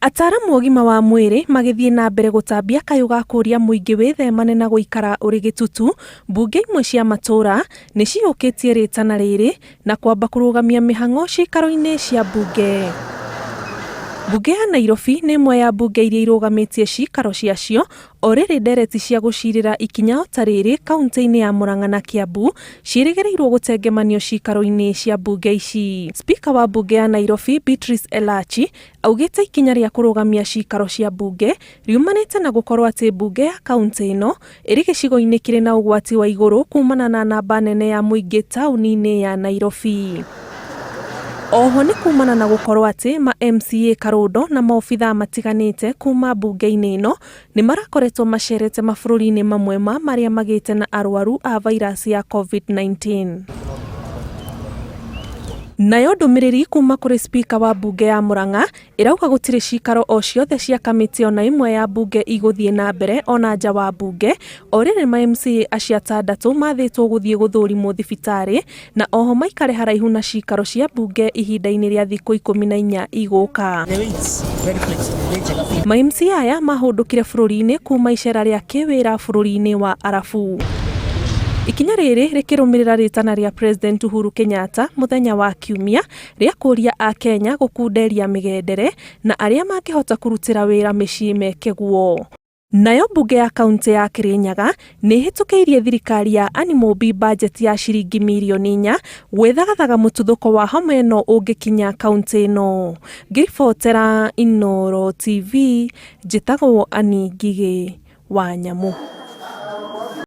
Ataaramu a ũgima wa mwĩrĩ magĩthiĩ na mbere gũtambia kayũ ga kũũria mũingĩ wĩthemane na gũikara ũrĩ gĩtutu, mbunge imwe cia matũũra nĩ ciyũkĩtie rĩtana rĩrĩ na kwamba kũrũgamia mĩhang'o ciikaro-inĩ cia mbunge. Mbunge ya Nairobi nĩ ĩmwe ya mbunge iria irũgamĩtie ciikaro ciacio o rĩrĩ ndereti cia gũcirĩra ikinya o ta rĩrĩ kauntĩ-inĩ ya Murang'a na Kiambu ciĩrĩgĩrĩirwo gũtengemanio ciikaro-inĩ cia mbunge ici. Spika wa mbunge ya Nairobi Beatrice Elachi augĩte ikinya rĩa kũrũgamia ciikaro cia mbunge riumanĩte na gũkorwo atĩ mbunge ya kauntĩ ĩno ĩrĩ gĩcigo-inĩ kĩrĩ na ũgwati wa igũrũ kumana na namba nene ya mũingĩ taũni-inĩ ya Nairobi. Oho nĩ kumana na gũkorwo atĩ ma MCA Karũndo na maobithaa matiganĩte kuma mbunge-inĩ ĩno nĩ marakoretwo macerete mabũrũri-inĩ mamwe ma marĩa magĩte na arwaru a vairasi ya Covid-19. Nayo ndũmĩrĩri kuma kũrĩ spika wa mbunge ya Murang'a ĩrauga gũtirĩ cikaro o ciothe cia kamĩtĩ ona ĩmwe ya mbunge igũthiĩ na mbere ona nja wa mbunge o rĩrĩ ma MCA acio atandatũ mathĩtwo gũthiĩ gũthũrimwo thibitarĩ na oho maikare haraihu na cikaro cia mbunge ihinda-inĩ rĩa thikũ 14 igũka. Ma MCA aya mahũndũkire bũrũri-inĩ kuma icera rĩa kĩwĩra bũrũri-inĩ wa Arabu. Ikinya rĩrĩ rĩkĩrũmĩrĩra rĩtana rĩa President Uhuru Kenyatta mũthenya wa Kiumia rĩa kũria Akenya gũkunderia mĩgendere na arĩa mangĩhota kũrutĩra wĩra mĩciĩ meke guo. Nayo mbunge ya kauntĩ ya Kirinyaga nĩ ĩhĩtũkĩirie thirikari ya Anne Mumbi bajeti ya ciringi mirioni 4 gwĩthagathaga mũtuthũko wa homa ĩno ũngĩkinya kauntĩ ĩno. Ngĩribotera Inooro TV, njĩtagwo Anne Ngigĩ wa Nyamũ.